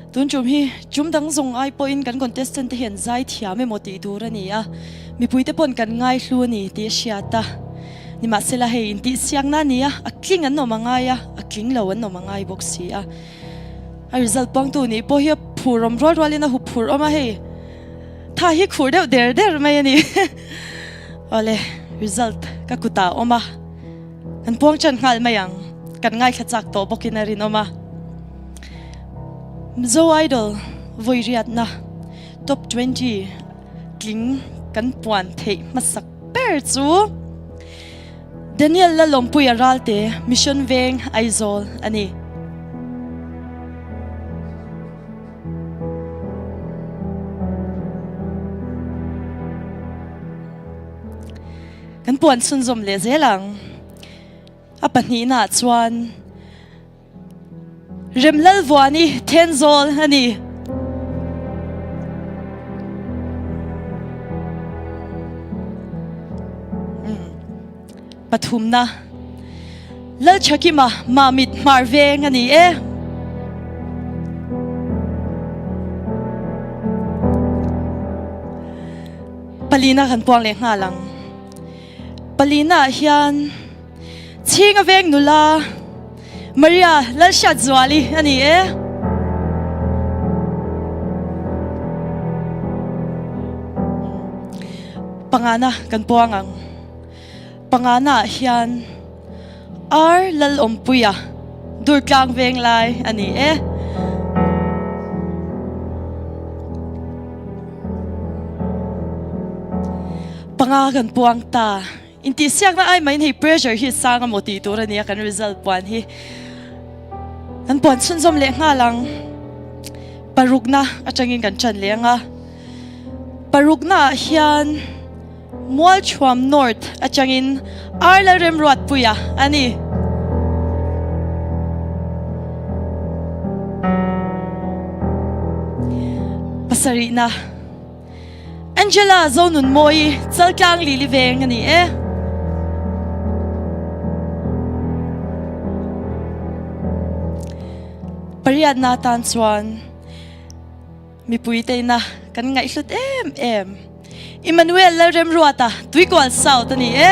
Tun tum hi tum dang zawng ai pawhin kan contestant te hian zai thiam emaw tih tur a ni a, mipui te pawn kan ngaihlu a ni tih a hriat a. Nimahsela hei intihsiakna a ni a, a tling an awm a ngai a, a tling lo an awm a ngai bawk si a. A result puangtu nih pawh hi a phur awm rual rualin a hup phur awm a, hei tha hi khur deuh der der mai a ni. Awle, result ka kutah a awm a, kan puang ṭan nghal mai ang, kan ngaithla chak tawh bawkin a rinawm a. Mizo Idol vawi riatna Top 20 tling kan puan theih hmasak ber chu Daniel Lalawmpuia Ralte, Mission Veng, Aizawl a ni. Kan puan chhunzawm leh zel ang. A pahnihnaah chuan Remlalvuani Thenzawl a ni. Pathumna, Lalchhakima Mamit Hmar Veng a ni e. Palina kan puang leh nghal ang. Palina ah hian Chhinga Veng nula Maria Lalhriatzuali a ni e. Pangana kan puang ang. Pangana ah hian R Lalawmpuia Durtlang Venglai a ni e. Panga kan puang ta. Intihsiakna ai maiin hei pressure hi sang amaw tih tur a nia kan result puan hi. Kan puan chhunzawm leh nghal ang. Parukna atangin kan ṭan leh ang a. Parukna ah hian Mualchhuam North atangin Arla Remruatpuia a ni. Pasarihna. Angela Zonunmawii Chaltlang Lili Veng a ni e. Pariatna tan chuan mipui teina kan ngaihhlut em em. Emmanuel Lalremruata Tuikual South a ni e.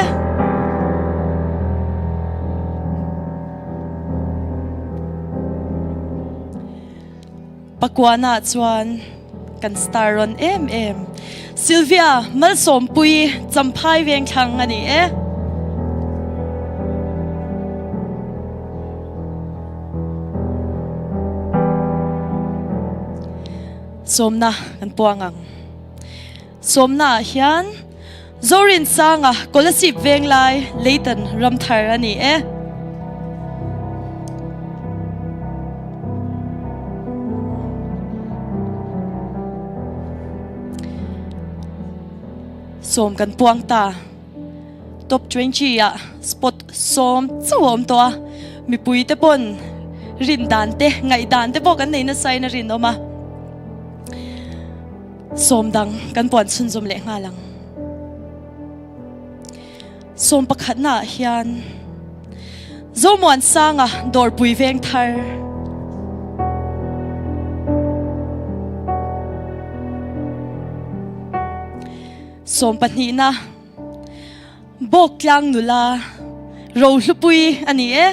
Pakuana chuan kan star rawn em em Sylvia Malsawmpuii Champhai Vengthlang a ni e. Sawmna kan puang ang. Sawmna ah hian Zorinsanga Kolasib Venglai Leitan Ramthar a ni e. Sawm kan puang ta. Top 20 ah spot sawm chauh a awm tawh a. Mipui te pawn rin dan te, ngaih dan te pawh kan nei nasa in a rinawm a. Sawm dang kan puan chhunzawm leh nghal ang. Sawm pakhatna ah hian Zomuansanga Dawrpui Vengthar. Sawm pahnihna Bawktlang nula Rohlupui a ni e.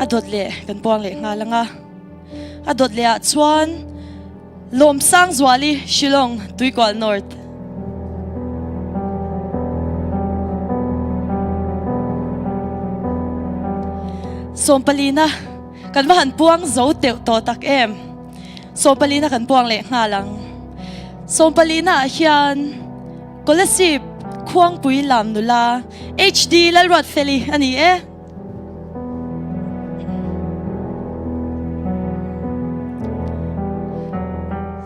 A dawt leh kan puang leh nghal ang a. A dawt leh ah chuan Lawmsangzuali Shillong Tuikual North. Sawmpalina Kan va han puang zo teuh tawh tak em? Sawmpalina kan puang leh nghal ang. Sawmpalina ah hian Kolasib Khuangpui Lam nula HD Lalruatfeli a ni e.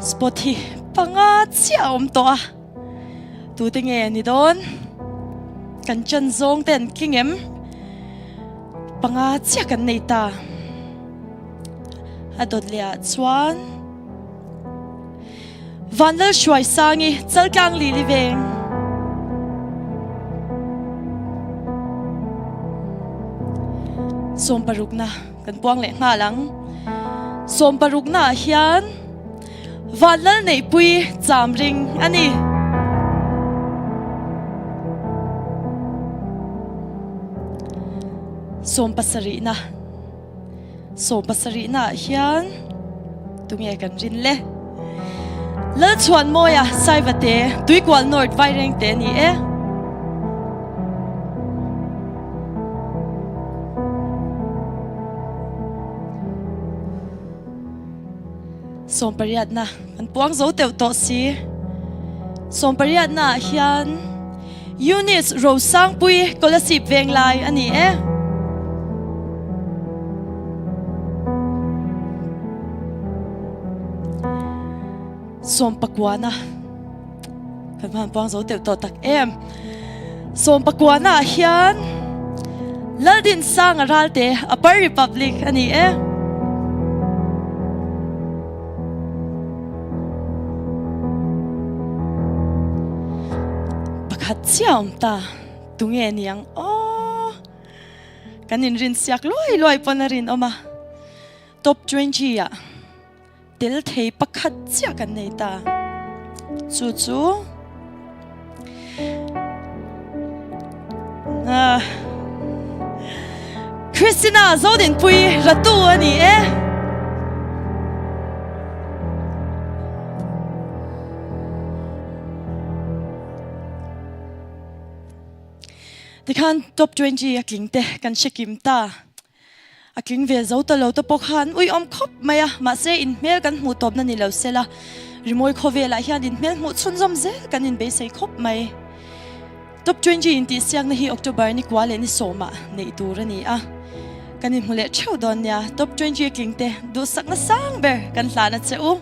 Spot hi panga chiah a awm tawh a. Tute nge ni dawn? Kan chan zawng te an tling em? Panga chiah kan nei ta. A dawt leh ah chuan Vanlal Hruaisangi Chaltlang Lili Veng. Sawmparukna kan puang leh nghal ang. Sawmparukna ah hian Vanlal Neihpui Chamring a ni. Sawmpasarihna Sawmpasarihna ah hian tunge kan rin le? Lalchhuanmawia Saivate Tuikual North Vairengte a ni e. Sawmpariatna kan puang zo teuh tawh si. Sawmpariatna ah hian Eunice Rosangpui Kolasib Venglai a ni e. Sawmpakuana kan van puang zo teuh tawh tak em. Sawmpakuana ah hian Laldinsanga Ralte Upper Republic a ni e. Pakhat chiah awm ta, tunge niang aw. Kan inrin siak luai luai pawn a rinawm a, top 20 ah tel thei pakhat chiah kan nei ta. Chu chu Christina Zodinpui Ratu a ni e. Tikhan top 20 a tling te kan hre kim ta. A tling ve zo ta lo te pawh khan uiawm khawp mai a, mahse inhmel kan hmuh tawpna ni lo sela, rimawi khawvelah hian inhmel hmuh chhunzawm zel kan inbeisei khawp mai. Top 20 intihsiakna hi October ni kua leh ni sawmah neih tur a ni a, kan inhmu leh theuh dawn nia. Top 20 a tling te duhsakna sang ber kan hlan a che u.